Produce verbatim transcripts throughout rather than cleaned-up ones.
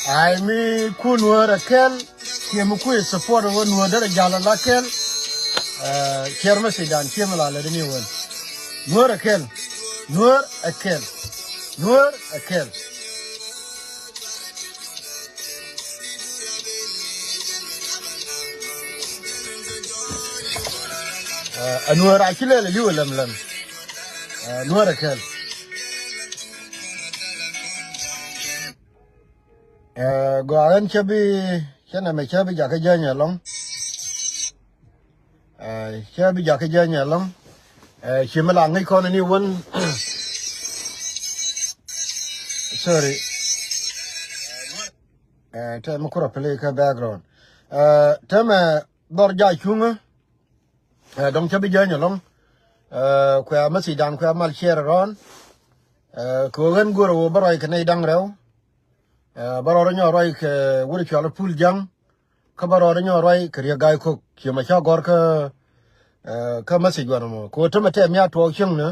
Ai mi ku Nuäär ɛ kɛl. Kiɛ mi ku support wä Nuäär derɛ jal ala kɛl. Kiɛr message dan kiɛ mi la lɛ dini wän. Nuäär ɛ kɛl. Nuäär ɛ kɛl. Nuäär ɛ kɛl. Ɛ Nuäär a ci lɛl liu lɛm lɛm. Ɛ Nuäär ɛ kɛl. Ɛ gɔaa ɣän cä bi cä nɛmɛ cä bi jakä jäny ɛlɔŋ. Ɛ cä bi jakä jäny ɛlɔŋ. Ɛ ci mi la ŋäc kɔn ni wän. Sorry. Ɛ tɛmɛ kurɔ play kä background. Ɛ tɛmɛ dhɔr ja cuŋä. Ɛ dɔŋ cä bi jäny ɛlɔŋ. Ɛ kuɛ message dan kuɛ mal share rɔn. Ɛ kɛ ɣän guur ɛ wä bä ruac kɛ nɛy daŋ rɛw. Ɛ bä rɔɔdä nyɔk ruac kɛ wut cual Pul Jaŋ. Kä bä rɔɔdä nyɔk ruac kɛ Riek Gai Kok ciɛ mɛ ca gɔr kä. Ɛ kä message wanɛ mɔ kɛ wä tämɛ tɛm ya tuɔɔk cieŋnɛ.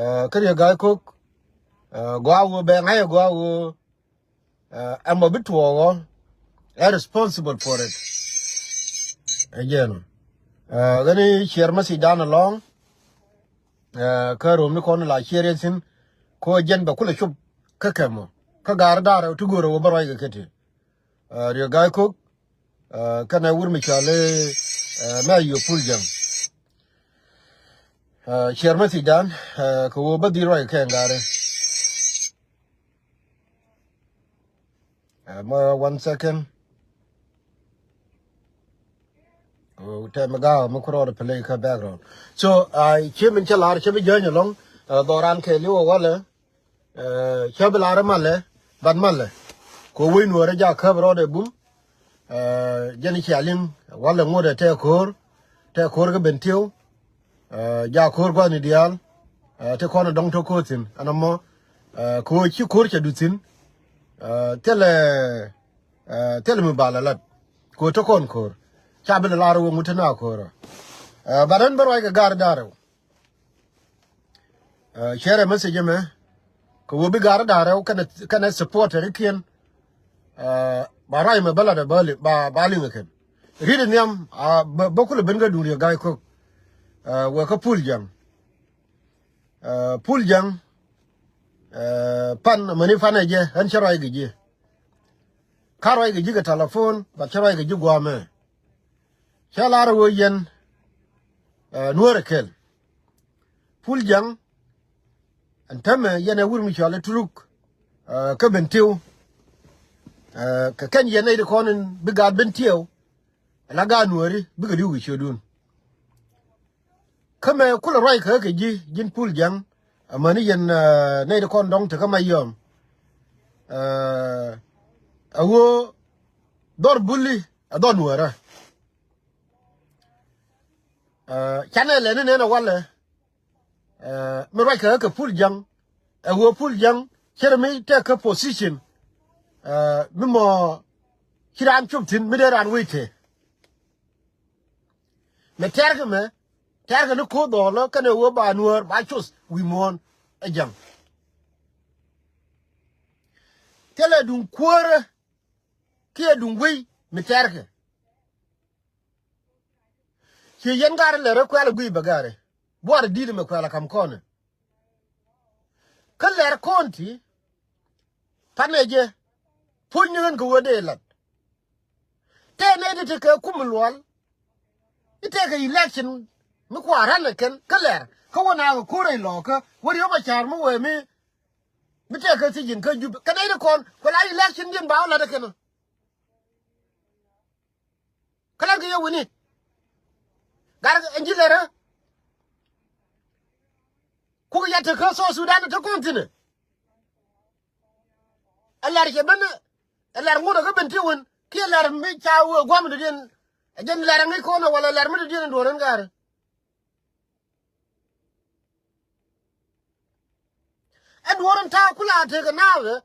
Ɛ kä Riek Gai Kok. Ɛ gɔaa wä bɛ ŋa̱c ɛ gɔaa wä. Ɛ ɛmɔ bi tuɔɔk ɔ ɛ responsible for it. Ɛ jɛn ɔ ɛ ɣäni ciɛɛr message dan ɛlɔŋ. Ɛ kä rom ni kɔn la ciɛɛr yɛn thin. Ko jɛn bɛ kulɛ cop kä kɛmɔ kä gaar daar ɛ ti go̱o̱r ɛ wä bä ruac kɛ kɛ ti. Ɛ Riek Gai Kok. Ɛ kɛnɛ wur mi cɔal i̱ ɛ mɛ yio Pul Jaŋ. Ɛ ciɛɛr message dan ɛ kɛ wä bä dhil ruac kɛ kɛ gaar ɛ. Ɛ mɔ one second. Ɛ tɛmɛ ga̱a̱ mi ku rɔɔdɛ play kä background. So ɛ ci min cä la̱r cä bi jäny ɛlɔŋ. Ɛ dhɔran kɛ li̱w ɛ walɛ. Ɛ cä bi la̱r ɛ malɛ ban malɛ. Kɛ wec Nuäärä jakä käp rɔɔdɛ bum. Ɛ jɛn cia liŋ walɛ ŋot ɛ tɛ ko̱o̱r. Tɛ ko̱o̱r kä Bentiu. Ɛ ja ko̱o̱r gua̱thni diaal. Ɛ ti kɔn ɛ dɔ̱ŋ tɔ ko̱o̱r thi̱n ɛn ɛmɔ. Ɛ ko̱o̱r ci ko̱o̱r cɛ duth thi̱n. Ɛ thilɛ ɛ thilɛ mi bal ɛ lat. Ko̱o̱r ti kɔn ko̱o̱r ca bi lɛ lar wä ŋut ti na ko̱o̱r. Ɛ bat ɛn bä ruac kɛ gaar daar rɛw. Ɛ share message mɛ kɛ wä bi gaar daar rɛw kɛnɛ kɛnɛ supporter ikiɛn. Ɛ ba ruac mɛ bä lat ɛ ba liŋ ɛ kɛn. Ri̱t ɛ nhiam a bä kulɛ ben kä duun Riek Gai Kok. Ɛ wɛ kä Pul Jaŋ. Ɛ Pul Jaŋ. Ɛ pan amäni pan ɛ jɛ ɣän cä ruac kɛ ji̱. Ka ruac kɛ ji̱ kɛ telephone bat cä ruac kɛ ji̱ gua̱a̱mɛ. Cä lar ɛ wee yɛn. Ɛ Nuäär ɛ kɛl. Pul Jaŋ. Ɛn tämɛ yɛn ɛ wur mi cɔal i̱ Turuk. Ɛ kä Bentiu. Ɛ kɛ kɛn yɛn nɛy ti kɔn in bi gaat Bentiu. Ala gaat Nuääri bikɛ ri̱w kɛ ciötdun. Kä mɛ kulɛ ruac kä kɛ ji̱ ji̱n Pul Jaŋ. Amäni yɛn ɛ nɛy ti kɔn dɔ̱ŋ tekä Mayɔm. Ɛ a ɣöö dhɔr Buli ɛ dhɔr Nuäärä. Canɛ lɛ ni nɛn ɛ walɛ. Mi ruac kɛ kɛ Pul Jaŋ. Ɛ ɣöö Pul Jaŋ cɛ rɛ mi tɛk kä position mi mɔ ci raan cop thi̱n mi dee raan wec tëë. Mɛ tɛrkɛ mɛ tɛrkɛ ni ko̱o̱th dhɔɔlä kɛnɛ ɣöö ba Nuäär ba coth wi̱i̱ muɔ̱ɔ̱n ɛ Jaŋ. Thilɛ duŋ kuäärä kiɛ duŋ wei mi tɛrkɛ. Ci yɛn gaari lɛr ɛ kuɛl ɛ guiy bɛ gaari buar di̱t mɛ kuɛl ɛ kam kɔnɛ. Kä lɛr kɔn ti panɛ jɛ puɔ̱ny ni ɣän kɛ wee dee lat. Tɛɛ nɛy ti tekɛ kum lual i̱ tekɛ election mi kua̱ran ɛ kɛn kä lɛr kä wä nakä ko̱r ɛ lɔkä wä riɔp a ca̱r mi wee mi mi tekɛ thiec in kä Jup kɛ nɛy ti kɔn kuɛ la election diɛn ba wä lat ɛ kɛn. Kä lat kɛ yɛ wini gat ɛn ji̱ lɛrä. Kuk yɛ te kä South Sudan te kɔn thi̱n. Ɛ lɛr cɛ ben ɛ lɛr ŋut ɛ kä ben ti win kiɛ lɛr mi ca wee gua̱m dɔ̱diɛn. Ɛ jɛn lɛr ɛ ŋi̱c kɔn ɛ wala lɛr mi dɔ̱diɛn ɛ duɔ̱ɔ̱r ɛn ga̱a̱r. Ɛn duɔ̱ɔ̱r ɛn ta̱a̱ kula tekɛ naath ɛ.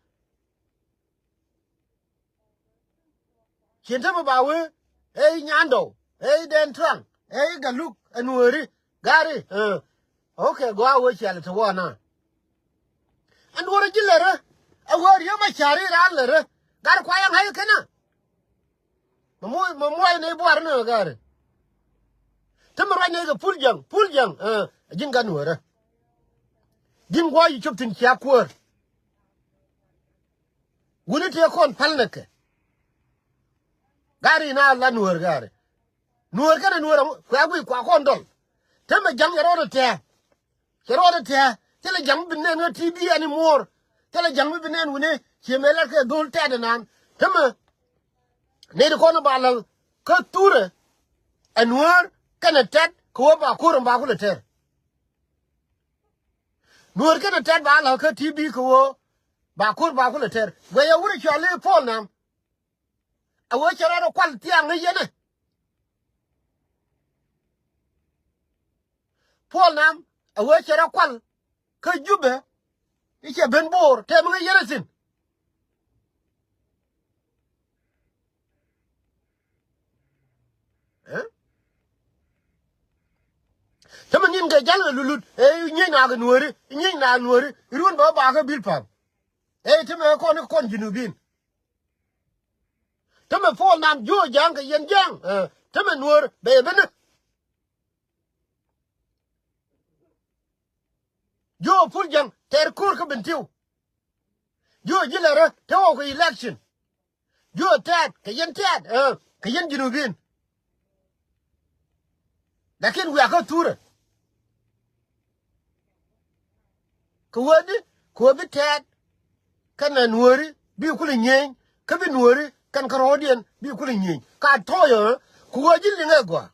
Cin te mi ba wee ɛ i̱ Nyandɔw ɛ i̱ Dɛn Traŋ ɛ i̱ Galuk ɛ Nuääri. Gari. Ok, gɔaa wee ciɛl te wä na. Ɛn duɔ̱ɔ̱r ji̱ lärä ɛ wee riäm a ca̱ri raan lärä. Gari kua yɛ ŋa̱c kɛnä. Mɛ muɔc mɛ muɔc ni buar ni ɣä gari. Te mi ruac ni kɛ Pul Jaŋ Pul Jaŋ. Ji̱n gat Nuäärä. Ji̱n gua̱a̱c yi cop thi̱n cia kuäär. Wuni tëë kɔn päl nɛ kɛ. Gari na la Nuäär gari. Nuäär kɛnɛ Nuäär kuɛ guiy kua kɔn dɔl. Te mɛ Jaŋ yɛ rɔɔdɛ tɛɛ. Cɛ rɔɔdɛ tɛɛ thilɛ Jaŋ mi bi nɛn ɣä T V anymore. Thilɛ Jaŋ mi bi nɛn wuni ciɛ mɛ lat kɛ dhol tɛɛt ɛnan. Te mɛ nɛy ti kɔn ba läŋ kä thurɛ. Ɛ Nuäär kɛnɛ tɛt kɛ wä ba ko̱r ɛn ba kulɛ tɛr. Nuäär kɛnɛ tɛt ba lä kä T V kɛ ɣöö ba ko̱r ba kulɛ tɛr. Guɛc ɛ wurɛ cuali Puɔl Nam. Ɛ ɣöö cɛ rɔɔdɛ kual thiaŋ ŋäc yɛn ɛ. Puɔl Nam ɛ ɣöö cɛ rɔɔdɛ kual kä Jubɛ. I̱ cɛ ben Bo̱o̱r tɛm ŋäc yɛn ɛ thi̱n. Ɛ? Tämɛ ni̱n kɛ jal kɛ lulut ɛ nyiec nak Nuääri, nyiec nak Nuääri i̱ ruun bä bakä bil pam. Ɛ tämɛ kɔn kɔn Junubin. Tämɛ Puɔl Nam juɔ̱ɔ̱c Ja̱a̱ŋ kɛ yɛn Ja̱a̱ŋ. Tämɛ Nuäär bɛ yɛ ben. Jiö Pul Jaŋ tɛɛr ko̱r kä Bentiu. Jiö ji̱ lɛ rä te wä kɛ election. Jiö tɛɛt kɛ yɛn tɛɛt kɛ yɛn Junubin. Lakin wiakä thurɛ. Kɛ wee di kɛ wee bi tɛɛt kɛnɛ Nuääri bi kulɛ nyieny kä bi Nuääri kɛn kärɔɔdiɛn bi kulɛ nyieny ka tɔɔyä. Kɛ wee ji̱ liŋɛ gɔaa.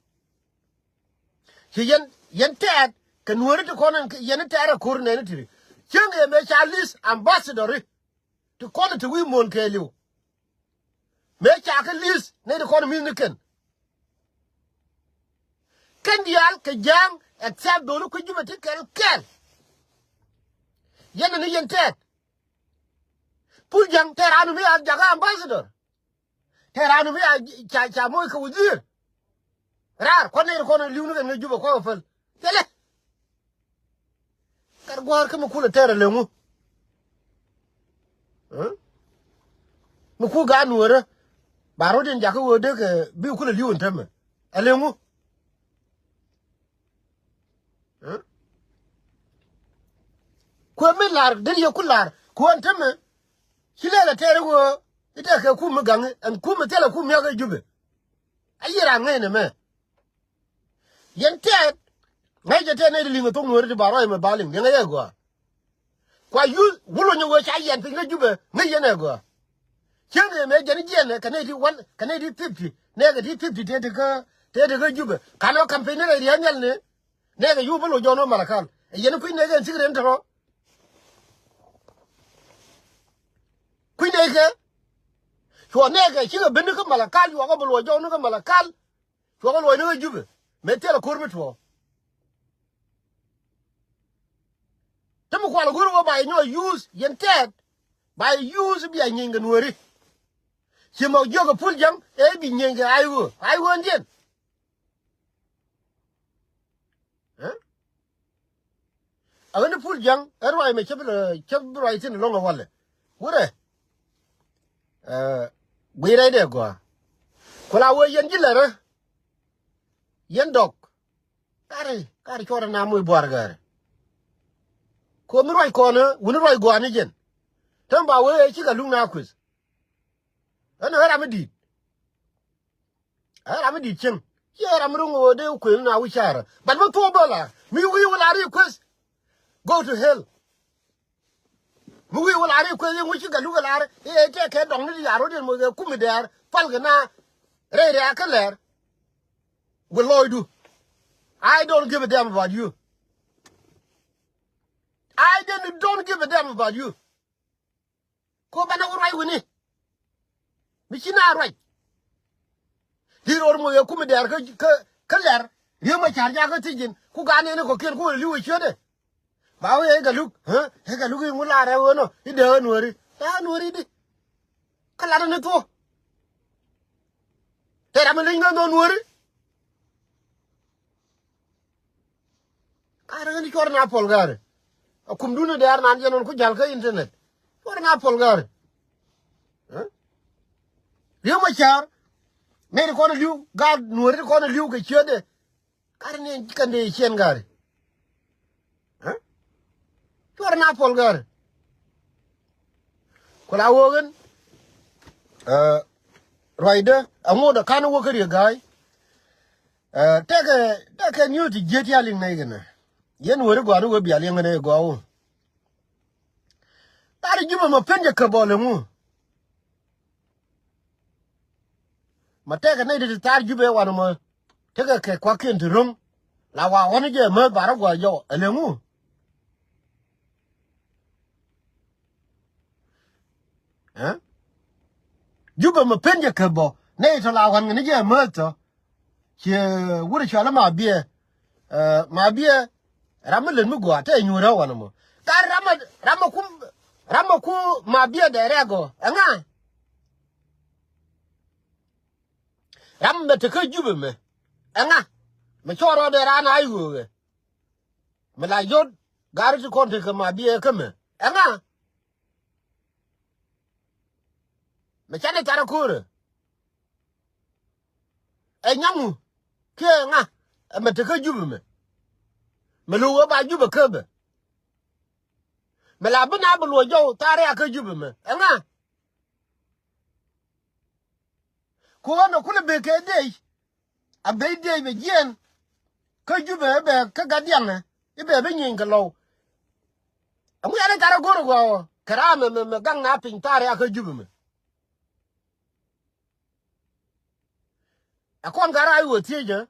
Ci yɛn yɛn tɛɛt kɛ Nuääri ti kɔn yɛn tɛɛt ɛ ko̱r nɛɛni tiri. Cieŋ ɛ mëë ca list ambassador ti kɔn ti wi̱i̱ muɔ̱ɔ̱n kɛɛliw. Mëë ca kä list nɛy ti kɔn mi̱th ni kɛn. Kɛn diaal kɛ Ja̱a̱ŋ except dholi kui̱ Jubɛ ti kɛl kɛl. Yɛn ni yɛn tɛɛt. Pul Ja̱ŋ tɛɛt raan mi a jakä ambassador. Tɛɛr raan mi a ca ca moc kɛ wudhier. Raar kuan nɛy ti kɔn li̱w ni kɛn kɛ Jubɛ kua̱k päl. Thilɛ. Gat gua̱a̱r kä mi kulɛ tɛɛr ɛ leŋu. Mi ku gaat Nuäärä ba rɔ̱diɛn jakä wee dee kɛ bi kulɛ li̱w ɛn tämɛ ɛ leŋu. Kuɛ mi lar deri yɛ ku lar kuɛ ɛn tämɛ. Ci lɛl ɛ tɛɛr i̱ wee i̱ tɛk kɛ kum mi gaŋi ɛn kum mi thilɛ kum miak ɛ Jubɛ. A yiëë raa ŋäcnɛ mɛ. Yɛn tɛɛt ŋäc jɛ tɛɛt nɛy ti li̱ŋ ɛ thok Nuääri ti ba ruac mɛ ba liŋ liŋ ɛ yɛ gɔaa. Kua yuth wulonyɛ wee ca yɛn piny kä Jubɛ ŋäc yɛn ɛ gɔaa. Cieŋ ëë mëë jɛn jiɛn ɛ kɛ nɛy ti one kɛ nɛy ti fifty nɛɛkɛ ti fifty tëë ti kä tëë ti kä Jubɛ. Kan ɔ campaign ni rɛy ria̱a̱n nhial ni nɛɛkɛ yup bä loc jɔɔn wä Malakal. Ɛ yɛn kui̱ nɛɛkɛ ɛn thik rɛn tɔ̱rɔ. Kui̱ nɛɛkɛ cuɔ nɛɛkɛ cikɛ ben ni kä Malakal cuɔkɛ bä loc jɔɔn ni kä Malakal. Cuɔkɛ luɔcni kä Jubɛ mëë thilɛ ko̱r mi tuɔɔk. Kual go̱r wä ba yɛ nyɔk use yɛn tɛɛt. Ba yɛ use bia nyieeny kɛ Nuääri. Ci mɔ jiök kɛ Pul Jäŋ ɛ bi nyieeny kɛ ay ɣöö ay ɣöö ndiɛn. Ɛ ɣän i̱ Pul Jäŋ ɛ ruac mɛ cä bi ruac thi̱n ɛlɔ̱ŋ ɛ walɛ. Wurɛ. Guiy rɛydɛ gɔaa. Ku la wee yɛn ji̱ lɛrä. Yɛn dɔk. Kari kari cuɔrɛ na moc buar gäärä. Komi ruac kɔnä wuni ruac gɔaa ni jɛn. Täm ba wee ɛ cikɛ luk na kueth. Ɛn ɛ ram mi di̱i̱t. Ɛ ram mi di̱i̱t cieŋ. Ciɛ ram mi ro̱ŋ ɣöö dee kueth na wi̱c caarä. But mi thuɔ̱k bä la mi wi̱i̱ wä la ri kueth. Go to hell. Mi wi̱i̱ wä lar i̱ kueth i̱ ŋuci Galuk ɛ lar i̱ ɛ tɛk kɛ dɔŋ ni ti ya̱r wä diɛn moth kɛ kumi dɛɛr pal kɛ na rɛy rɛ̈ɛ̈k kä lɛr. Wä lɔɔcdu. I don't give a damn about you. I don't, don't give a damn about you. Ko banɛ wä ruac wini. Mi ci na ruac. Ti ro̱r moc ɛ kumi dɛɛr kä, kä, kä lɛr. Riek Macar jakä thiec ji̱n ku gan nɛni kɔ̱kiɛn ku wä li̱w ɛ ciötdɛ. Ba wee ɛ Galuk, ɛ Galuk i̱ ŋu lar ɛ ɣöö nɔ i̱ dee ɣä Nuääri. Dee ɣä Nuääri di. Kä lat ni thuɔ̱k. Tɛ ram mi leny kä nhɔk Nuääri. Karɛ ɣän cuɔr na pɔl gäärä. A kumdun in dɛɛr nan jɛ nɔn ku ja̱l kä internet. Cuɔr na pɔl gäärä. Ɛ? Riek Macar. Nɛy ti kɔn in li̱w gaat Nuääri ti kɔn in li̱w kɛ ciötdɛ. Karɛ ni ɛn kɛn dee ciɛn gäärä. Ɛ? Cuɔr na pɔl gäärä. Ku la wä ɣän. Ɛ, ruacdä aŋot ɛ ka̱n wä kä Riek Ga̱a̱y. Ɛ, tekɛ, tekɛ ni̱w ti jiät ya liŋ nɛy kɛnɛ. Yɛn weri gɔaa ni wee bia liŋ kɛnɛ gɔaa wä. Lar Jubɛ mɔ pen jɛ kɛ bɔl ɛŋu. Ma tekɛ nɛy ti ti thar Jubɛ wanɛ mɔ. Tekɛ kɛ kuakiɛn ti ro̱ŋ. La wa ɣɔni jɛ mäth ba rɔ gɔaa jɔw ɛlɛŋu. Ɛ? Jubɛ mɛ pen jɛ kɛ bɔ nɛ itɔ la wan ŋɛ ni jɛ mäth tɔ. Ciɛ wurɛ cualä ma biɛ. Ɛ, ma biɛ. Ram mi lät mi gɔaa tɛ nyuur rɛ wan mɔ. Ka ram mɛ, ram mɛ ku, ram mɛ ku ma biɛ dɛ rɛ gɔ ɛŋa. Ram mɛ te kä Jubɛ mɛ ɛŋa. Mɛ cɔɔr rɔ dɛ ran a iwöökɛ. Mɛ la yot gari ti kɔn te kä ma biɛ kä mɛ ɛŋa. Mɛ canɛ thar ako̱rä. Ɛ nyaŋu kiɛ ŋa. Ɛmɛ te kä Jubɛ mɛ. Mɛ lo̱k ɣöö ba Jubɛ käbɛ. Mɛ la bi na bi luɔc jɔw thaar ria kä Jubɛ mɛ ɛ ŋa. Ku ɣän ɛ kulɛ bek kɛ dec. A bey dec bɛ jiɛn. Kä Jubɛ ɛ bɛ kä gat diaŋɛ i̱ bɛ bi nyieeny kɛ lɔw. Ɛŋu yɛn i̱ thar ago̱r ɛ gɔaa ɣöö kɛ raam mɛ mɛ gaŋ na piny thaar ria kä Jubɛ mɛ. Ɛ kɔn ka rac wä thiec ɛ.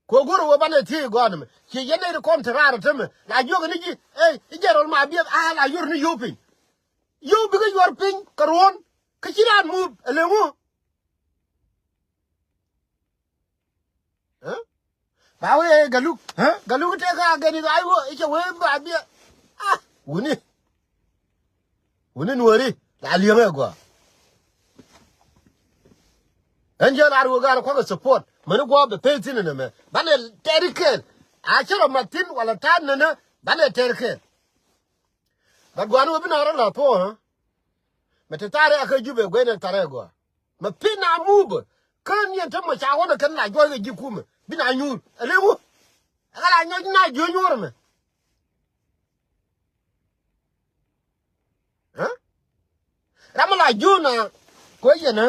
Ku go̱r wä banɛ thiec gɔaa ni mɛ ci yɛn nɛy ti kɔn te raar ɛ temɛ la jiök ni ji̱. Ey i̱ jɛ rol ma biɛth a la yuɔr ni yio̱w piny. Yio̱w bikɛ yuɔr piny kɛ ruɔ̱n kä ci raan mup ɛ leŋu. Ɛ? Ba wee Galuk. Ɛ? Galuk tëë ka gɛn i̱ dhɔac wä i̱ cɛ wee ba biɛ. A wuni. Wuni Nuääri la liɛŋɛ gɔaa. Ɛn jɛ lar wä gal kua̱kɛ support mäni guɔ bɛ peth thi̱n ɛnɛ mɛ banɛ tɛɛri kɛɛl. A cä rɔ mat thi̱n wala ta̱a̱t nänä banɛ tɛɛri kɛɛl. Bat gua̱a̱ni wä bi na rɔ la thuɔ̱ɔ̱ŋä. Mɛ te tha̱a̱rɛ a kä Jubɛ guɛy nɛ tha̱a̱rɛ gɔaa. Mɛ pin a mupä kä niɛn te mɔ ca wä nɛ kɛn la juɔc kɛ ji̱ kumɛ bi na nyuur ɛ leŋu. Ɛ ɣä la nyɔc na jiö nyuur mɛ. Ɛ? Ram mi la jiö na kuɛ yɛn ɛ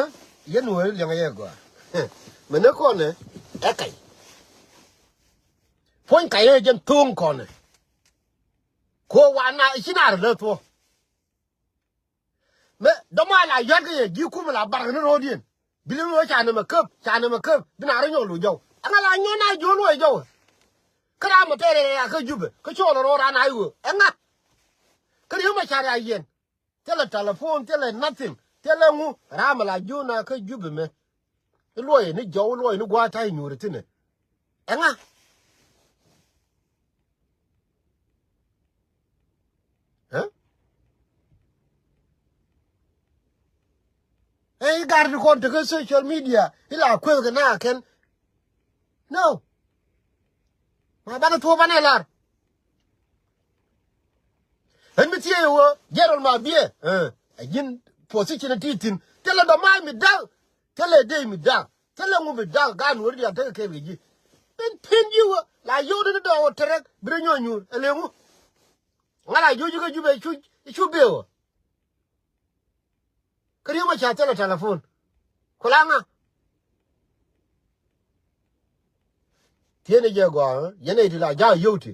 yɛn wee liɛŋ yɛ gɔaa. Mɛ ni kɔnɛ ɛ kac. Puɔ̱ny kac ɛ jɛn tho̱o̱ŋ kɔnɛ. Kuɔ wa na ci na rɛ lä thuɔ. Mɛ dɔ̱ma la yɔ̱a̱t kä yɛ ji̱ kumɛ la barkɛ ni ro̱o̱diɛn. Bi li mi wee ca nɛmɛ käp ca nɛmɛ käp bi na rɔ nyɔk lo̱c jɔw. Ɛŋa la nyɔn a jiön wee jɔw. Kä ram mɛ tɛɛrɛ ya kä Jubɛ kä cɔɔl rɔ ran a iwö ɛŋa. Kä ri̱ew mɛ ca ria yɛn. Thilɛ telephone thilɛ nothing thilɛ ŋu ram mɛ la jiön a kä Jubɛ mɛ. I̱ luɔyɛ ni jɔw i̱ luɔyɛ ni gua̱a̱th ta̱a̱ i̱ nyuuri thi̱nɛ. Ɛŋa. Ɛ i̱ gat ti kɔn tekä social media i̱ la kueth kɛ na kɛn. No. Ma banɛ thuɔ̱k banɛ lar. Ɣän mi thiee ɣöö General Mabiɛ ɛ ji̱n position ti thi̱n thilɛ dɔ̱ma̱a̱c mi da̱k. Thilɛ dee mi da̱k. Thilɛ ŋu mi da̱k. Gaat Nuɔ̱ɔ̱ri diaal tekɛ kɛɛl kɛ ji̱. Pin pin ji̱ ɣöö la yio̱w ti ni dɔɔk ɣöö tɛrɛk bi rɛ nyɔ̱ɔ̱c nyuur ɛ lëë ŋu. Ŋa̱t a jiöc ji̱ kä Jubɛ cu cu bëë ɣöö. Kä Riek Machar thilɛ telephone. Ku la ŋa? Tieenɛ jɛ gɔaa, yɛn ɛ ti la ja̱a̱k yio̱w ti.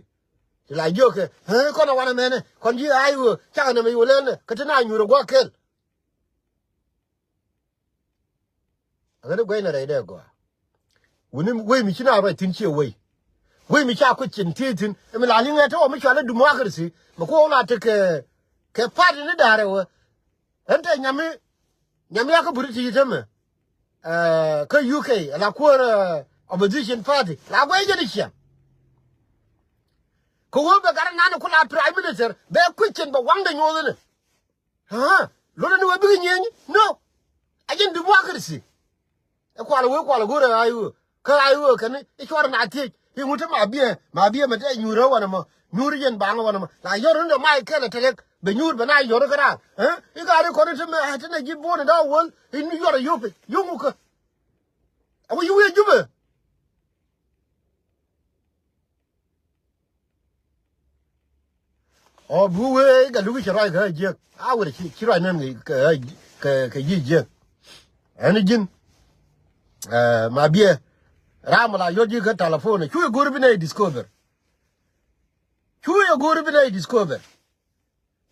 Ti la jiökɛ, ɛ kɔn ɛ wanɛ mɛnɛ kɔn ji̱ a i̱ ɣöö cakɛ nɛmɛ i̱ wä lɛl nɛ kä ti na nyuur ɛ gua̱a̱k kɛl. Ɛ ɣän i̱ guɛcnɛ rɛy dee gɔaa. Wuni wei mi ci na ruac thi̱n ciɛ wei. Wei mi ca kui̱ cin thiec thi̱n ɛ mi la liŋɛ te wä mi cual i̱ democracy mi kuɔk la tekɛ kɛ party ni da̱rɛ wä. Ɛn te nyami nyami a kä British tämɛ. Kä U K la kuäär opposition party la guɛy jɛn i̱ ciɛŋ. Kɛ wee bɛ gat inan ku la prime minister bɛ kui̱cin bɛ waŋdɛ nyuɔth inɛ. Luɔtdɛ ni wee bikɛ nyieny no. A jɛn democracy. Ɛ kual wee kual go̱rɛ a i̱ wee kä a i̱ wee kɛn i̱ cuɔr na thiec i̱ ŋut ti Mabiɛ Mabiɛ mɛ te nyuur ɛ wanɛ mɔ. Nyuur i̱ yɛn baŋ ɛ wanɛ mɔ la yɔr rundɛ ma i̱ kɛl ɛ te lɛk bɛ nyuur bɛ na yɔr ikä raar. I̱ gat i̱ kɔn i̱ ti mɛ ɛ ti nɛ ji̱ buɔ̱n i̱ da̱ wäl i̱ ni yɔr ɛ yop i̱ yo̱ŋ wä kä. A wä yi wi̱i̱ Jubɛ. Ɔ bi wee Gatluki ci ruac kɛ jiäk a wër ci ruac nɛn kɛ ji̱ jiäk. Ɛn ji̱n Mabiɛ ram la yot ji̱ kä telephone cu i̱ go̱r bi nɛy discover. Cu i̱ go̱r bi nɛy discover.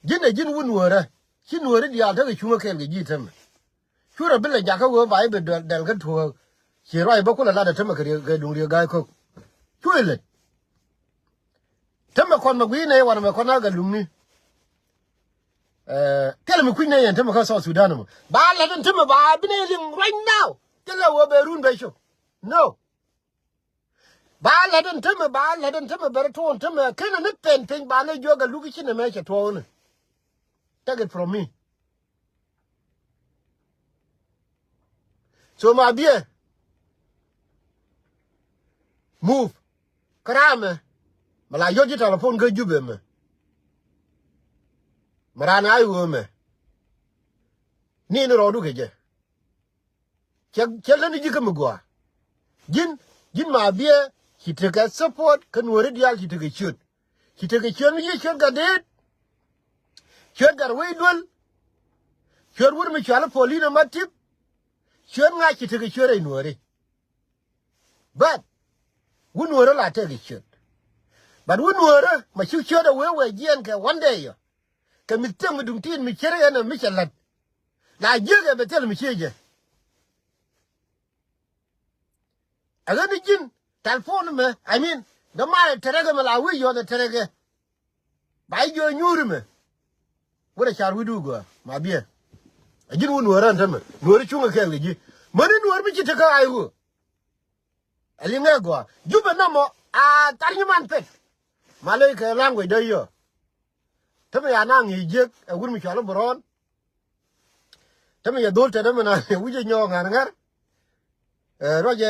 Ji̱n ɛ ji̱n wun wärä ci nuääri diaal tekɛ cuŋä kɛɛl kɛ ji̱ tämɛ. Cu rɔ bi lɛ jakä wee ba i̱ bi dɛl kä tuɔɔk. Ci ruac bä kulɛ lat ɛ tämɛ kɛ duŋ riek ga̱a̱c ko̱k. Cu ilɛ tämɛ kɔn mɛ gui̱i̱ nɛy wanɛ mɛ kɔn a Gatluŋni. Thilɛ mi kui̱c nɛy ɛn tämɛ kä South Sudan mɔ ba lat ɛn tämɛ ba bi nɛy liŋ right now. Thilɛ wee bɛ run bɛ cop. No. Ba lat ɛn tämɛ ba lat ɛn tämɛ bɛ rɛ tuɔɔk ɛn tämɛ kenɛ ni pɛn piny ba nɛ jiök Gatluki ci nɛ mɛ cɛ tuɔɔk ni. Take it from me. So Mabiɛ move. Kä raamɛ mɛ la yɔt ji̱ telephone kä Jubɛ mɛ. Mɛ raan a i̱ ɣöö mɛ ni ni rɔɔdu kɛ jɛ. Cɛ cɛ leni ji̱ kä mi gɔaa. Ji̱n ji̱n Mabiɛ ci tekɛ support kä nuääri diaal ci tekɛ ciöt. Ci tekɛ ciöt mi ci ciöt Gatdeet. Ciöt Gatwec Duel. Ciöt wut mi cuali Paulina Matip. Ciöt ŋa̱c ci tekɛ ciöt rɛy nuääri. But wut nuäärä la tekɛ ciöt. But wut nuäärä ma ci ciöt ɛ wee wee jiɛɛn kɛ one day yɔ. Kɛ mi thiäŋ mi duŋ ti̱i̱t mi cier yɛn ɛ mi cɛ la̱t. La jiäk ɛ bɛ thil mi ciec jɛ. Ɛ ɣän ni ji̱n telephone mɛ I mean dämaar ɛ tɛrɛkɛ mɛ la wi̱i̱ yɔ̱th ɛ tɛrɛkɛ. Ba i̱ jiɔ nyuuri mɛ. Wut ɛ car wi̱du gɔaa Mabiɛ. Ɛ ji̱n wut nuäärä ɛn tämɛ nuääri cuŋɛ kɛɛl kɛ ji̱. Mäni nuäär mi ci tekä a i̱ ɣöö. Ɛ liŋɛ gɔaa Jubɛ nɔmɔ a thar nyiman pet. Ma ley kɛ language dee yɔ. Tämɛ ya na ŋi̱i̱c jiäk ɛ wut mi cual i̱ Bärɔn. Tämɛ yɛ dhol tetdä mi na wi̱cɛ nyɔɔk ŋa̱r ŋa̱r. Ruacɛ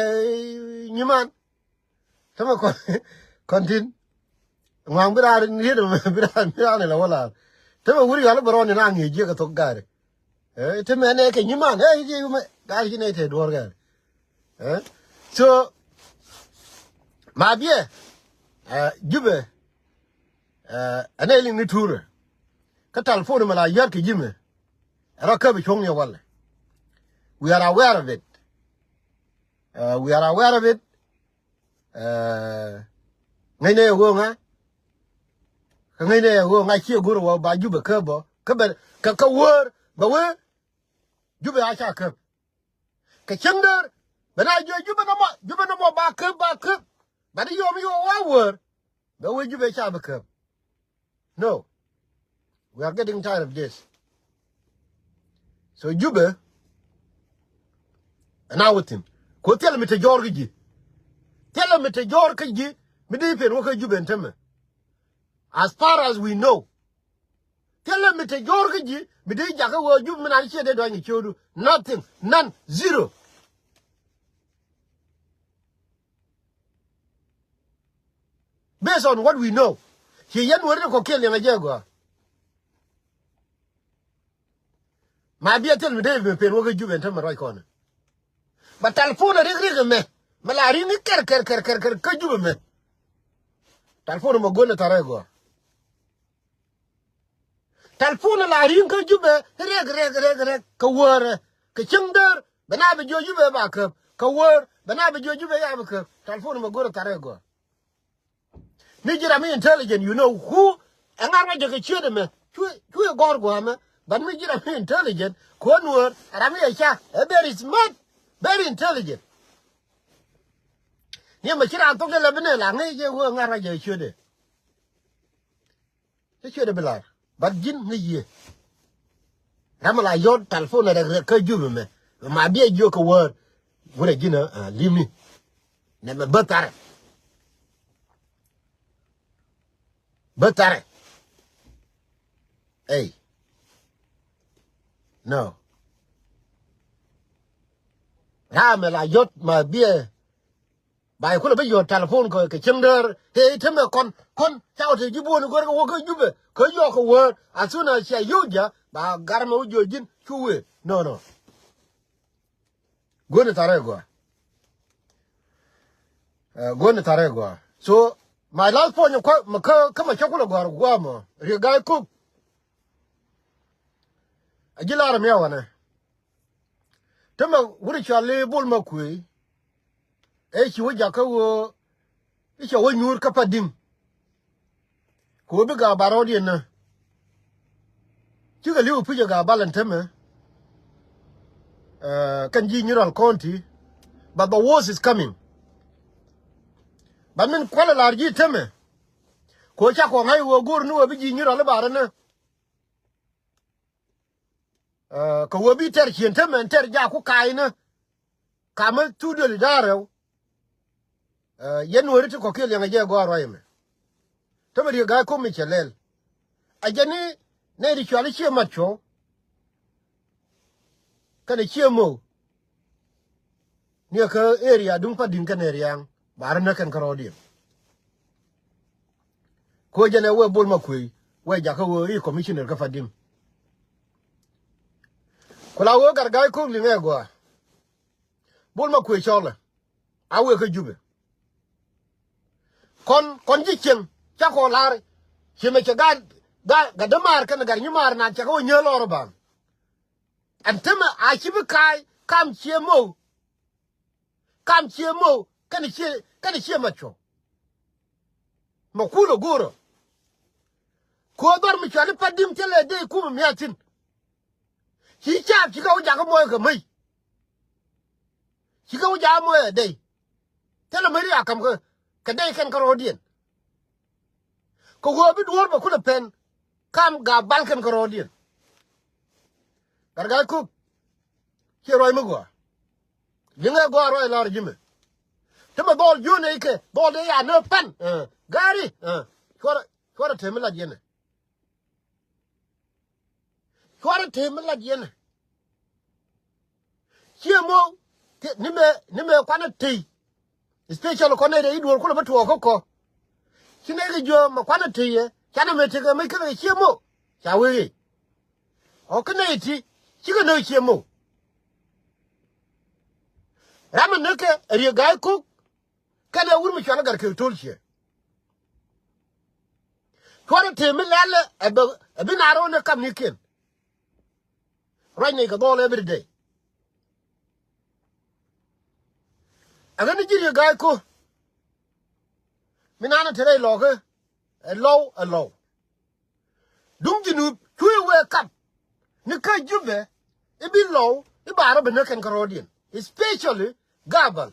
nyiman. Tämɛ kɔn kɔn tin. Ŋuaŋ bi raan riet bi raan bi raan ilɛ wä laar. Tämɛ wur yɔal i̱ Bärɔn in a ŋi̱i̱c jiäk ɛ thok gaari. Tämɛ ɛn ɛ kɛ nyiman ɛ ji̱ mɛ gaari ci nɛ te duɔ̱ɔ̱r gaari. So Mabiɛ Jubɛ. Ɛn ɛ liŋ ni tuurɛ kä telephone mɛ la yɔ̱a̱t kɛ ji̱ mɛ. Ɛ rɔ käp ɛ cuɔ̱ŋ ni ɛ walɛ. We are aware of it. We are aware of it. Ŋäcnɛ ɛ ɣöö ŋa kä ŋäcnɛ ɛ ɣöö ŋa ciɛ go̱r ɛ wä ba Jubɛ käp bä kä bɛ kä kä wäär bɛ wee. Jubɛ a ca käp. Kɛ cieŋ däär bɛ na jiɔ Jubɛ nɔmɔ Jubɛ nɔmɔ ba käp ba käp. Bɛ ni yom yom wa wäär. Bɛ wee Jubɛ ca bi käp. No. We are getting tired of this. So Jubɛ ɛn a wä thi̱n. Ku thilɛ mi te jɔɔr kä ji̱. Thilɛ mi te jɔɔr kä ji̱ mi dee pen wä kä Jubɛ ɛn tämɛ. As far as we know. Thilɛ mi te jɔɔr kä ji̱ mi dee jakä wee Jubɛ mi naan ciɛ dee dɔ̱ny kɛ ciötdu. Nothing. None. Zero. Based on what we know. Ci yɛn wä ri kɔ kiɛ liɛŋ a jɛ gɔaa. Ma biɛ thil mi dee mi pen wä kä Jubɛ ɛn tämɛ ruac kɔn. Ba talpon a riɛk riɛk ɛmɛ. Mi la ri̱ŋ i̱ kɛr kɛr kɛr kɛr kɛr kä Jubɛ ɛmɛ. Talpon ɛmɔ guäl ɛ tharɛ gɔaa. Talpon la ri̱ŋ kä Jubɛ riɛk riɛk riɛk riɛk kɛ wäärɛ kɛ cieŋ däär bɛ na bɛ jiɔ Jubɛ ba käp kɛ wäär bɛ na bɛ jiɔ Jubɛ ya bɛ käp. Talpon mɛ go̱rɛ tharɛ gɔaa. Mi ji̱ ram mi intelligent, you know who. Ɛŋa ŋa jɛ kɛ ciöt ɛmɛ. Cuɛ cuɛ gɔ̱r gɔaa mɛ. But mi ji̱ ram mi intelligent kɛ wä nuäär ram mi ɛ ca ɛ very smart, very intelligent. Ni mɛ ci raan thok jɛ lɛ bi nɛ la ŋäc jɛ wä ɛŋa ŋa jɛ kɛ ciöt ɛ. Cä ciötdɛ bi lar. But ji̱n ŋäc yiëë. Ram mi la yɔ̱t talpon rɛk rɛk kä Jubɛ mɛ. Ma biɛ jiök kɛ wäär. Wurɛ ji̱n a limi. Nɛ mɛ bä tharɛ. Bä tharɛ. Ey. No. Ram mi la yɔ̱t ma biɛ. Ba yɛ kulɛ bi yɔ̱ɔ̱t talpon kɛ kɛ cieŋ däär. Tëë i̱ temɛ kɔn kɔn ca wä tëë ji̱ buɔ̱ɔ̱ni gör kɛ wä kä Jubɛ kä yɔɔk kɛ wäär. As soon as cia yio̱w ji̱ ba gar mɛ wä jiɔ̱ɔ̱c ji̱n cu wëë. No, no. Guäni tharɛ gɔaa. Ɛ, guäni tharɛ gɔaa. So my last point kä mɛ kä kä mɛ cä kulɛ gɔ̱a̱r gua̱a̱ mɔ Riek Gai Kok. A ji̱ lar mi a wanɛ. Temɛ wut i̱ cɔal i̱ Bol Makuëë. Ëë ci wä jakä ɣöö i̱ cɛ wä nyuur kä Padi̱ŋ. Kɛ ɣöö bi Gaabalɛ rɔɔdiɛn nä. Cikɛ li̱w pi̱cɛ Gaabalɛ ɛn temɛ. Ɛ, kɛn ji̱ Nyirɔl County. But the worst is coming. But min kualɛ la̱r ji̱ temɛ. Kɛ ɣöö cakɔ ŋa̱c ɣöö go̱r ni ɣöö bi ji̱ Nyirɔl i̱ ba rɔ nä. Ɛ, kɛ ɣöö bi tɛr cien temɛ ɛn tɛr jaku ka̱a̱cnä. Kamä thuk duël i̱ da̱a̱ rɛw. Ɛ, yɛn Nuääri ti kɔ̱kiɛn liɛŋɛ jɛ gɔaa ruac ɛmɛ. Tämɛ Riek Gai Kok mi cɛ lɛl. A jɛn ni nɛy ti cɔal i̱ Ciɛ Mat Cuɔ̱w. Kɛnɛ Ciɛ Mo̱o̱k. Ni ɛ kä area duŋ Padi̱ŋ kɛnɛ Ria̱a̱ŋ. Ba rɔ näk kɛn kä rɔɔdiɛn. Kɛ ɣöö jɛn ɛ wee Bol Makuëë wee jakä ɣöö i̱ commissioner kä Padi̱ŋ. Ku la ɣöö Gat Gai Kok liŋɛ gɔaa. Bol Makuëë cɔlɛ a wëë kä Jubɛ. Kɔn kɔn ji̱ cieŋ cakɔ la̱r. Ci mɛ cɛ gat gat gat dämaar kɛnɛ gat nyimaar naan cakɔ wä nyääl lɔr ɔ ba̱a̱ŋ. Ɛn temɛ a ci bi ka̱a̱c kam Ciɛ Mo̱o̱k. Kam Ciɛ Mo̱o̱k kɛnɛ Ciɛ kɛnɛ Ciɛ Mat Cuɔ̱w. Mɛ kulɛ go̱o̱rä. Kɛ ɣöö dhɔr mi cuali Padi̱ŋ thilɛ dee kumɛ mia̱a̱ thi̱n. Ci caap cikɛ wä jakä mɔɔy kɛ mäc. Cikɛ wä jakä mɔɔy ɛ dee. Thilɛ mäc ri a ka̱m kɛ kɛ dee kɛn kä rɔɔdiɛn. Kɛ ɣöö bi duɔ̱ɔ̱r bɛ kulɛ pɛn kam Gaabalɛ kɛn kä rɔɔdiɛn. Gat Gai Kok. Ciɛ ruac mi gɔaa. Liŋɛ gɔaa ruac la̱r ji̱ mɛ. Ti mɛ dhɔl jiön ɛ ikɛ dhɔl dee ya nä pɛn. Ɛ, gari. Ɛ, cuarɛ cuarɛ tëë mi lac yɛn ɛ. Cuarɛ tëë mi lac yɛn ɛ. Ciɛ Mo̱o̱k ni mɛ ni mɛ kuanɛ tëë. Especially kɔn nɛy rɛy i̱ duɔ̱ɔ̱r kulɛ bä tuɔɔk kä kɔ. Ci nɛy kɛ jiö mɛ kuanɛ tëë yɛ canɛ mɛ tekɛ mec kɛnɛ kɛ Ciɛ Mo̱o̱k. Ca wee ɣee. Ɔ kä nɛy ti cikɛ nöök Ciɛ Mo̱o̱k. Ram mi näk kɛ ɛ Riek Gai Kok. Kɛnɛ wut mi cual i̱ Gat Kek To̱l Ciɛ. Cuarɛ tëë mi lɛl ɛ bɛ ɛ bi naar ɣän ɛ kamnikiɛn. Ruac nɛy kɛ dhɔl every day. Ɛ ɣän ni ji̱ Riek Gai Kok. Mi naan ɛ te rɛy lɔ̱kä ɛ lɔw ɛ lɔw. Duŋ Junub cuɛ wee kap ni kä Jubɛ i̱ bi lɔw i̱ ba rɔ bi näk kɛn kä rɔɔdiɛn, especially Gabal.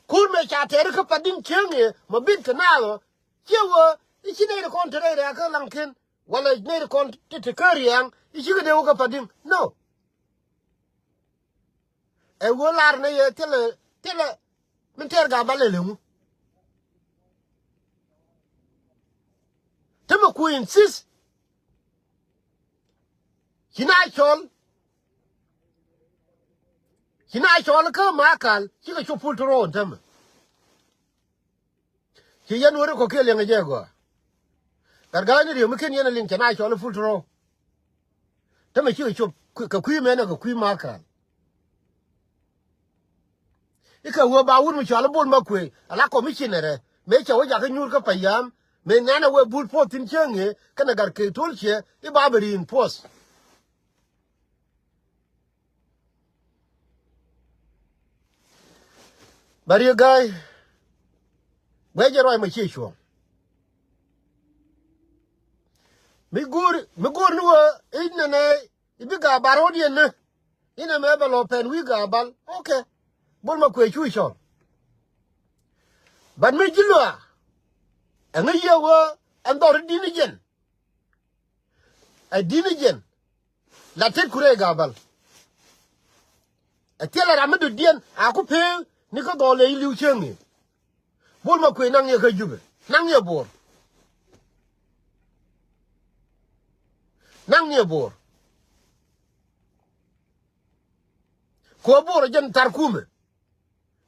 Kur mɛ ca tɛɛri kä Padiŋ cieŋ i̱ mɔ bit kɛ naath ɔ ciɛ wee i̱ ci nɛy ri kɔn te rɛy rɛ̈ɛ̈kä laŋkiɛn wala nɛy ri kɔn te te kä riɛŋ i̱ cikɛ dee wä kä Padiŋ. No. Ɛ ɣöö lar nɛ yɛ thilɛ thilɛ min tɛɛr Gabal lɛ leŋu. Tämɛ ku insist. Ci na cɔl. Ci na cɔl kä Makal cikɛ cop pul tɔrɔw tämɛ. Ci yɛn weri kɔ kiɛ liɛŋ jɛ gɔaa. Gat ga̱a̱c ni riek mi ken yɛn a liŋ cɛ na cɔl pul tɔrɔw. Tämɛ cikɛ cop kɛ kui̱ mɛn kɛ kui̱ Makal. I̱ kɛ wee ba wut mi cɔal i̱ Bol Makuëë ala commissioner ɛ mëë cɛ wä jakä nyuur kä Payam. Mëë nɛn ɛ wee bul puɔth thi̱n cieŋ i̱ kɛnɛ gat kek to̱l ciɛ i̱ ba bɛ reinforce. Bä riek ga̱a̱c guɛc jɛ ruac mɔ ciɛ cuɔ̱ɔ̱ŋ. Mi go̱o̱r mi go̱o̱r ni wee i̱ nɛnɛ i̱ bi ga̱a̱ bar ɣɔ̱t yɛn ni. Inɛ mɛ bɛ lɔ pɛn wi̱i̱ ga̱a̱ bal. Okay. Bol Makuëë cu cɔl. But mi ji̱ luaa ɛŋä yiëë wee ɛn dhɔr i̱ di̱n i̱ jɛn. Ɛ di̱n i̱ jɛn. La tet ku rɛy ga̱a̱ bal. Ɛ thilɛ ram mi dɔ̱diɛn a ku pee ni kä dhɔl ɛ i̱ li̱w cieŋ i̱. Bol Makuëë naŋ yɛ kä Jubɛ. Naŋ yɛ Bo̱o̱r. Naŋ yɛ Bo̱o̱r. Kuɔ Bo̱o̱r jɛn thar kumɛ.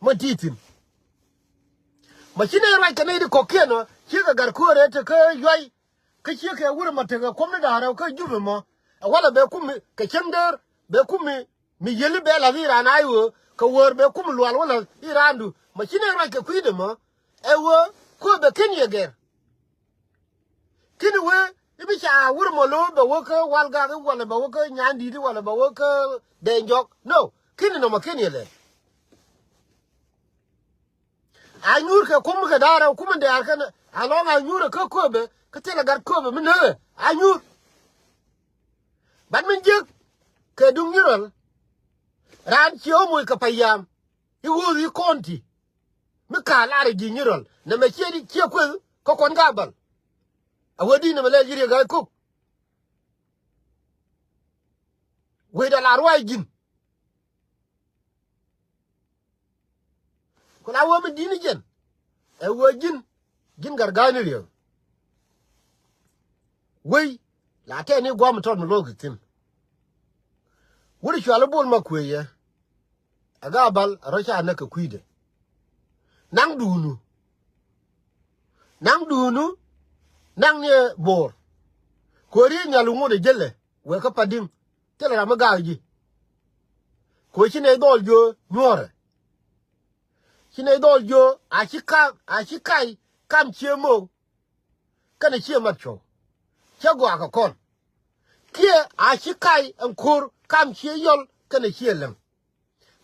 Mɔ ti̱i̱ thi̱n. Mɔ ci nɛy ruac kɛ nɛy di kɔ̱kiɛn ɔ ciekɛ gat köörɛ te kä yuay. Kä ciekɛ wurɛ mɔ tekɛ kuɔm ni da̱a̱r rɛw kä Jubɛ mɔ. Ɛ walɛ bɛ kumi kɛ cäŋ däär bɛ kumi. Mi yieli bɛ lath i̱ raan a i̱ ɣöö kɛ wäär bɛ kum lual wä lath i̱ raandu. Ma ci nɛ ruac kɛ kui̱dɛ mɔ ɛ ɣöö kööbɛ ken yɛ gɛr. Kini wee i̱ bi ca wur mɔ lo̱o̱ bɛ wä kä Walgak i̱ walɛ bɛ wä kä Nyandi̱i̱t i̱ walɛ bɛ wä kä Dɛɛnyjɔk. No, kini nɔmɔ ken yɛ lɛ. A nyuur kɛ kum kɛ da̱a̱r ɛ kum in dɛɛr kɛn a lɔŋ a nyuur ɛ kä kööbɛ kä thilɛ gat kööbɛ mi nääk ɛ a nyuur. Bat min jiäk kɛ duŋ nyirɔl. Raan ciɛ ɣä moc kɛ payam i̱ ɣööth i̱ kɔn ti. Mi ka̱a̱l ar ji̱ nyirɔl nɛmɛ ciɛ di ciɛ kueth kä kɔn ka bal. A wee di nɛmɛ lɛl ji̱ riek ɣa̱c kok. Wecdɛ la ruac ji̱n. Ku la wee mi di̱t ni jɛn ɛ wee ji̱n, ji̱n Gatga̱a̱c ni Riek. Wei la tɛɛni gua̱a̱m tɔt mi lo̱o̱k thi̱n. Wut cuali Bol Makuëë yɛ. Ɛ Gaabal ɛ rɔ ca näk kɛ kui̱dɛ. Naŋ duunu. Naŋ duunu. Naŋ ni ɛ Bo̱o̱r. Kuääri nhial ŋot ɛ jälɛ wee kä Padi̱ŋ. Thilɛ ram mi gaak ji̱. Kɛ ɣöö ci nɛy dhɔl jiö nyuɔ̱ɔ̱rɛ. Ci nɛy dhɔl jiö a ci kam, a ci kac kam cië mook. Kɛnɛ cië mat cuɔ̱w. Cä gɔaa kɛ kɔn. Kiɛ a ci kac ɛn ko̱r kam cië yɔl kɛnɛ cië läŋ.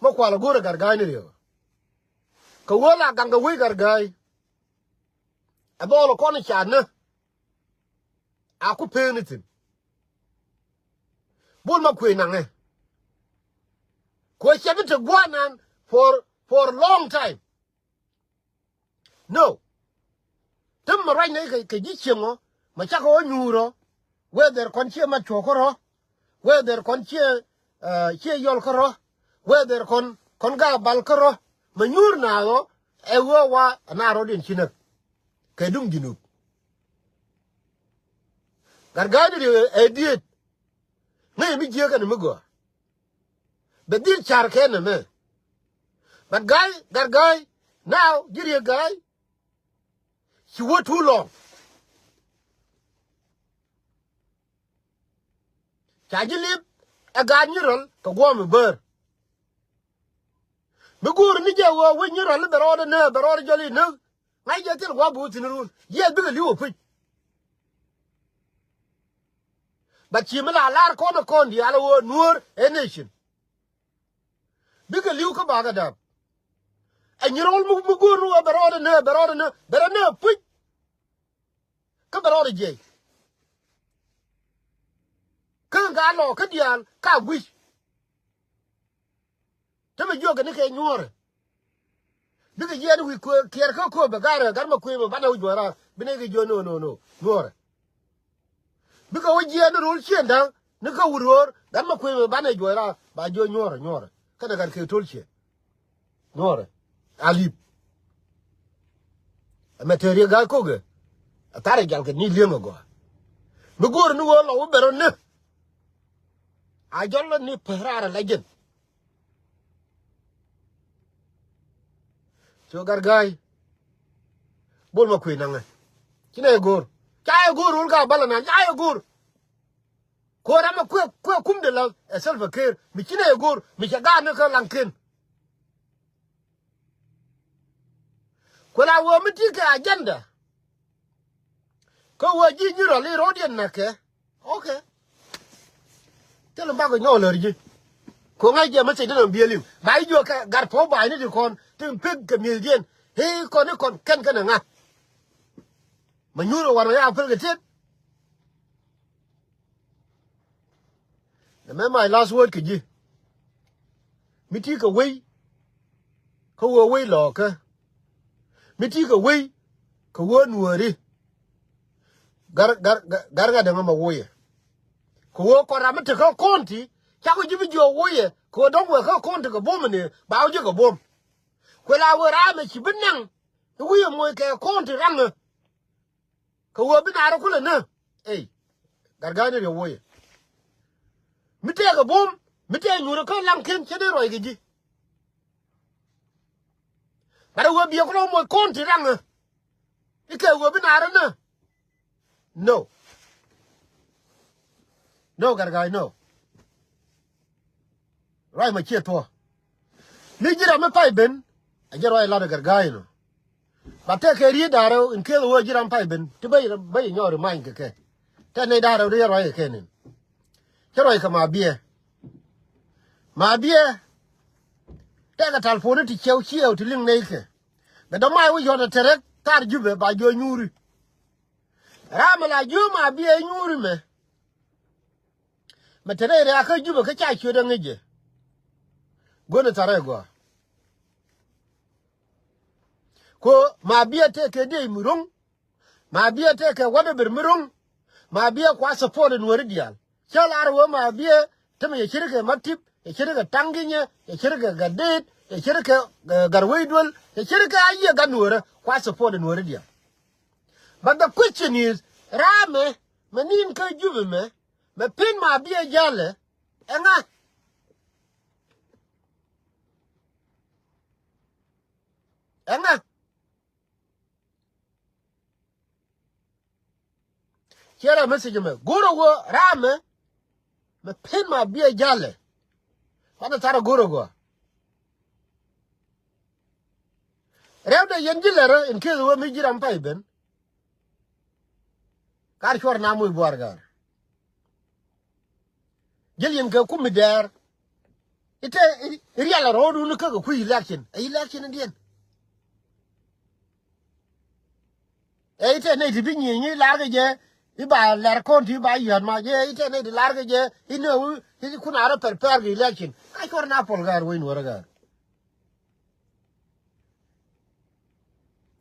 Mi kual ɛ go̱rɛ Gatga̱a̱c ni Riek. Kɛ ɣöö la gaŋ kɛ wec Gatga̱a̱c. Ɛ dhɔl ɛ kɔn ca nä. A ku peen ithin. Bol Makuëë naŋɛ. Kuɛ cɛ bi te gua̱a̱r nan for, for long time. No. Tem mɛ ruac nɛ kɛ, kɛ ji̱ cieŋ ɔ mɛ cakɔ wä nyuur ɔ. Whether kɔn ciɛ mat cuɔ̱ɔ̱k kärɔ. Whether kɔn ciɛ, uh, ciɛ yɔl kärɔ. Whether kɔn, kɔn Gaabal kärɔ. Mɛ nyuur naath ɔ ɛ ɣöö wa ɛ naar rɔ̱diɛn ci näk. Kɛ duŋ Junub. Gatga̱a̱c ni Riek ɛ diet. Ŋäc mi jiääk kɛnɛ mi gɔaa. Bɛ dhil car kɛn ɛmɛ. But ga̱a̱c, Gatga̱a̱c, now ji̱ Riek ga̱a̱c. Ci wä too long. Ca ji̱ lip ɛ gaat nyirɔl kɛ guɔ̱ɔ̱m ɛ bäär. Mi go̱o̱r ni jɛ ɣöö wec nyirɔl i̱ bɛ rɔɔdɛ nääk, bɛ rɔɔdɛ jɔl i̱ nääk. Ŋa̱c jɛ thil gua̱a̱p bi wä thi̱n run. Yɛth bikɛ li̱w ɛ puc. But ci mi la lar kɔn ɛ kɔn diaal ɛ ɣöö Nuäär ɛ nation. Bikɛ li̱w kä bakɛ dap. Ɛ nyirɔl mi, mi go̱o̱r ni ɣöö bɛ rɔɔdɛ nääk, bɛ rɔɔdɛ nääk, bɛ rɔ nääk puc. Kä bɛ rɔɔdɛ jiɛc. Kä ŋa lɔ kä diaal ka guic. Te mi jiɔkɛ ni kɛ nyuɔ̱ɔ̱rɛ. Bikɛ jiɛɛn wi̱i̱ kuëë kiɛɛr kä kööbɛ garɛ gat ma kuëë mɛ banɛ wi̱i̱ juɔ̱ɔ̱ra. Bi nɛ kɛ jiɔ̱ɔ̱n no no no nyuɔ̱ɔ̱rɛ. Bikɛ wä jiɛɛn ni ro̱l cieŋ da̱ŋ ni kä wut ro̱o̱r gat ma kuëë mɛ banɛ juɔ̱ɔ̱ra ba jiɔ̱ɔ̱n nyuɔ̱ɔ̱rɛ nyuɔ̱ɔ̱rɛ. Kɛnɛ gat kɛ to̱l cieŋ. Nyuɔ̱ɔ̱rɛ. Alip. Ɛmɛ te Riek Gai Kokɛ. A tharɛ jal kɛ ni li̱eŋ a gɔaa. Mi go̱o̱r ni ɣöö lɔ wä ben rɔ ni. A jɔl lɔ ni päär raar a la jɛn. Cu Gatga̱a̱y. Bol ma kui̱ naŋɛ. Ci nɛ yɛ go̱o̱r. Ca yɛ go̱o̱r wul ka bal a nan ca yɛ go̱o̱r. Ko̱r amɛ kuɛ kuɛ kum de la ɛ Salva Kiir mi ci nɛ yɛ go̱o̱r mi cɛ gaat ni kä Laŋken. Kuɛ la wee mi ti kɛ agenda. Kä wee ji̱ Nyirɔl i̱ ro̱o̱diɛn näkɛ. Okay. Thilɛ bakɔ nyɔk lär ji̱. Ko̱ ŋa̱c jɛ message dee nɔm biɛ liŋ ba i̱ juɔk kɛ gat puɔ̱u ba̱a̱cni ti kɔn ti pek kɛ mi̱ethdiɛn. I̱ kɔn i̱ kɔn kɛn kɛn ɛ ŋa̱. Ma nyuur ɛ war ma ya pel kɛ tet. Nɛ mɛ my last word kɛ ji̱. Mi ti kɛ wei. Kä wee wei lɔɔkä. Mi ti kɛ wei. Kɛ wee nuääri. Gar, gar, gar, gar ŋa̱t däŋ ɛmɛ woyɛ. Kɛ wee kɔn ram mi te kä county. Cakɔ ji̱ bi jiɔk woyɛ. Kɛ wee dɔ̱ŋ wee kä county kɛ buɔ̱m ni ba wä ji̱ kɛ buɔ̱m. Kuɛ la wee ram ɛ ci bi naŋ. I̱ wi̱i̱ ɛ moc kɛ county raŋä. Kɛ wee bi naar kulɛ nä. Ey. Gatga̱a̱y ni riɛw woyɛ. Mi tëëkɛ buɔ̱m mi tëë nyuurä kä Laŋken cä dee ruac kɛ ji̱. Gat ɛ wee biɛ kulɛ wä moc county raŋä. I̱ kɛ wee bi naar nä. No. No Gatga̱a̱y no. Ruac ma ciɛ thuɔ̱. Mi ji̱ ram mi pay ben. A jɛ ruac lat ɛ Gatga̱a̱y nɔ. Ba tɛk kɛ riet da̱rɛ in keth wee ji̱ ram pay ben ti bä bä nyɔk ri many kɛ kɛ. Tɛk nɛy da̱rɛ ri ruac kɛ kɛ nin. Cä ruac kɛ ma biɛ. Ma biɛ. Tɛk kɛ tal puɔ̱ni ti ciɛw ciɛw ti liŋ nɛy kɛ. Bɛ dɔ̱ may wä yɔt ɛ tɛrɛ kar Jubɛ ba jiɔ nyuuri. Ram mi la jiɔ ma biɛ nyuuri mɛ. Mɛ te rɛy rɛ̈ɛ̈kä Jubɛ kä ca ciötdä ŋi̱cɛ. Guändɛ tharɛ gɔaa. Ko ma biɛ tëëkɛ diey mi ro̱ŋ. Ma biɛ tëëkɛ whatever mi ro̱ŋ. Ma biɛ kua support in weri diaal. Cä lar wee ma biɛ te mi cɛ ce̱tkɛ Matip, cɛ ce̱tkɛ Taŋkinyɛ, cɛ ce̱tkɛ Gatdeet, cɛ ce̱tkɛ, eh, Gatwec Duel, cɛ ce̱tkɛ a yiëë gat nueerä kua support in weri diaal. But the question is, raamɛ mɛ ni̱n kä Jubɛ mɛ, mɛ pen ma biɛ jalɛ, ɛŋa? Ɛŋa? Ciɛ rɛ message mɛ go̱rɛ wä raamɛ mɛ pen ma biɛ jalɛ. Kuanɛ tharɛ go̱rɛ gɔaa. Rɛwdɛ yɛn ji̱ lɛrä in case wä mi ji̱ ram pay ben. Kar cuɔr na moc buar ga̱a̱r. Jil yɛn kɛ kum mi dɛɛr. Itɛ i rial a ro̱o̱dun kä kɛ kui̱ election. Ɛ election in diɛn. Ɛ itɛ nɛy ti bi nyieny i̱ lar kɛ jɛ i̱ ba lɛr kɔn ti ba yɔ̱t ma jɛ itɛ nɛy ti lar kɛ jɛ i̱ nɛ wi̱i̱ i̱ kun a rɔ prepare kɛ election. Ka cuɔr na pɔl ga̱a̱r wec nuɔrä ga̱a̱r.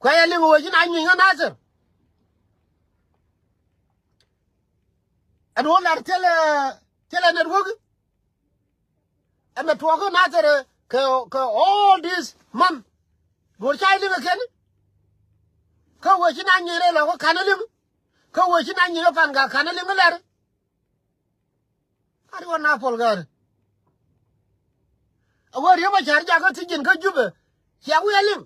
Kuɛ yɛ liŋ wee ci na nyieny kä Nasir. Ɛn wä lar thilɛ thilɛ network. Ɛmɛ tuɔɔk kä Nasir kɛ kɛ all this month. Duɔr ca liŋ ɛ kɛn. Kä wee ci na nyieny rɛy lɔ kä ka̱n ɛ liŋ. Kä wee ci na nyieny ɛ pan ka ka̱n ɛ liŋ ɛ lɛr. A ri wä na pɔl gäär. A wä Riek Machar jakä thi̱ji̱n kä Jubɛ. Cia wi̱i̱ a liŋ.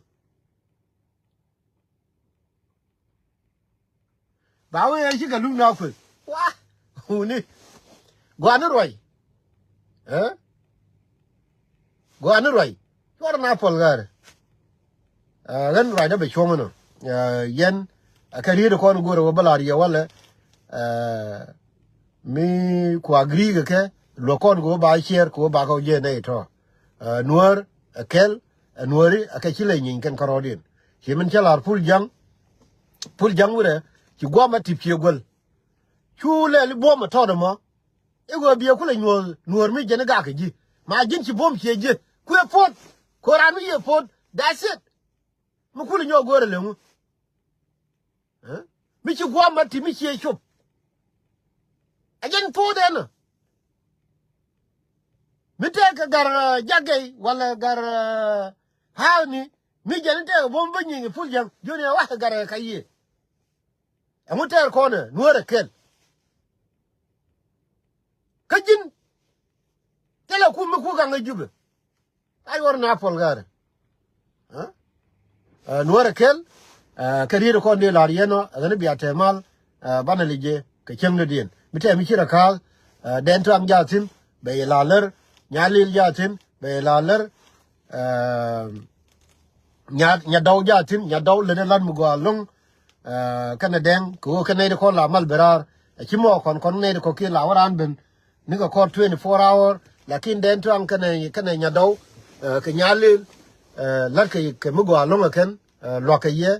Ba wee ci kɛ luŋ na kueth. Wa. Wuni. Guani ruac. Ɛ? Guani ruac. Cuɔr na pɔl gäär. Ɛ, ɣän ruacdä bɛ cuɔ̱ŋ inɔ. Ɛ, yɛn, ɛ, kɛ riet kɔn go̱o̱rɛ wä bä la riɛ walɛ. Ɛ, mi kua agri kɛ kɛ luɔk kɔn kɛ wä ba ciɛɛr kɛ wä ba kɛ wä jiɛn nɛy tɔ. Ɛ, nuäär ɛ kɛl, ɛ, nuääri ɛ kɛ ci lɛ nyiny kɛn kärɔɔdiɛn. Ci min cä lar pul ja̱ŋ, pul ja̱ŋ wirɛ ci guɔmɛ tip ciɛ guäl. Cu lɛl i̱ buɔ̱m ɛ tɔt ɛmɔ. I̱ ɣöö biɛ kulɛ nyuɔ̱th nuäär mi jɛn i̱ gak kɛ ji̱. Ma ji̱n ci buɔ̱m ciɛ ji̱ kuëë po̱t. Ko̱ran mi yiëë po̱t. That's it. Mi kulɛ nyɔk go̱o̱rɛ leŋu. Ɛ? Mi ci guɔ̱m ɛ ti mi ciɛ cop. Ɛ jɛn po̱t ɛn ɛ. Mi tëëk kɛ gar, ɛ, jakgɛy walɛ gar, ɛ, ha̱a̱ni. Mi jɛn i̱ tëëk ɛ buɔ̱m bä nyieny ɛ pul ja̱ŋ. Jiöni ɛ wa̱a̱ kɛ gar ɛ ka yiëë. Ɛŋu tɛɛr kɔnɛ Nuäär ɛ kɛl. Kä ji̱n thilɛ kum mi ku gaŋ ɛ Jubɛ. Ay wär na pɔl ga̱rɛ. Nuäär ɛ kɛl. Kɛ riet kɔn dee la̱r yɛn ɔ ɛ ɣän bia tɛmal. Banɛ li jɛ kɛ cieŋdädiɛn mi tɛm mi ci rɛ ka̱a̱k. Dɛn tuaŋ jathin bɛ yɛ la lär. Nyalil jathin bɛ yɛ la lär. Nya nya dɔw jathin nya dɔw lät ɛ la̱t mi gɔaa lo̱ŋ. Kɛnɛ dɛŋ kɛ ɣöö kɛ nɛy ti kɔn la mal bɛ raar. Ɛ ci mɔ kɔn kɔn nɛy ti kɔ̱kiɛn la wä raan ben. Nikɛ kɔr twenty four hour lakin dɛn tuaŋ kɛnɛ kɛnɛ nya dɔw. Kɛ nya lil la̱t kɛ kɛ mi gɔaa lo̱ŋ ɛ kɛn. Luak kɛ yɛ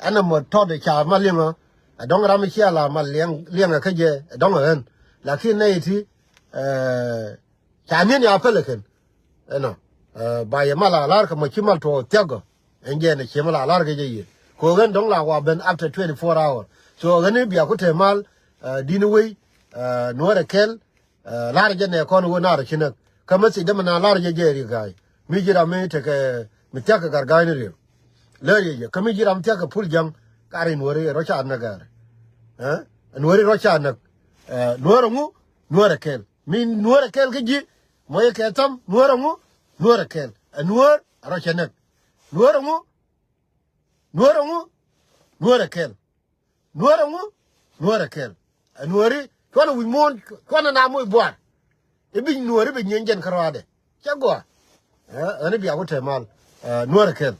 ɛn ɛmɔ tɔt ɛ ca mal liŋä. Ɛ dɔ̱ŋ ram mi cia la mal liɛŋ liɛŋɛ kä jɛ ɛ dɔ̱ŋ ɛ ɣän. Lakin nɛy ti ca mi̱en ya päl ɛ kɛn. Ɛnɔ ba yɛ mal a la̱r kɛ mɔ ci mal tuɔɔk thia̱k gɔ. Ɛn jɛ ɛn ɛ ci mal a la̱r kɛ jɛ yiëë kɛ ɣän dɔ̱ŋ la wa ben after twenty four hour. So ɣän i̱ bia ku te mal di̱n i̱ wei. Nuäär ɛ kɛl. La̱r jɛ nɛ kɔn ɣöö nar ci näk kä message dämɛ na la̱r jɛ jɛ ri ga̱a̱c mi ji̱ ram mi tekɛ mi thia̱k kɛ gar ga̱a̱c ni riek. Lär yɛ jɛ kä mi ji̱ ram thia̱k kɛ pul ja̱ŋ. Kar in weri rɔ ca näk gɛr. Ɛn weri rɔ ca näk. Nuäär ɛŋu? Nuäär ɛ kɛl. Mi Nuäär ɛ kɛl kä ji̱ mɔ yɛ kɛ tham Nuäär ɛŋu? Nuäär ɛ kɛl. Ɛ Nuäär ɛ rɔ cɛ näk. Nuäär ɛŋu? Nuäär ɛŋu? Nuäär ɛ kɛl. Nuäär ɛŋu? Nuäär ɛ kɛl. Ɛ Nuääri cuanɛ wi̱c muɔ̱ɔ̱n cuanɛ na moc buar. I̱ bi̱c Nuääri bɛ nyieny jɛn kärɔaadɛ. Cɛ gɔaa. Ɣän i̱ bia ku te mal. Nuäär ɛ kɛl.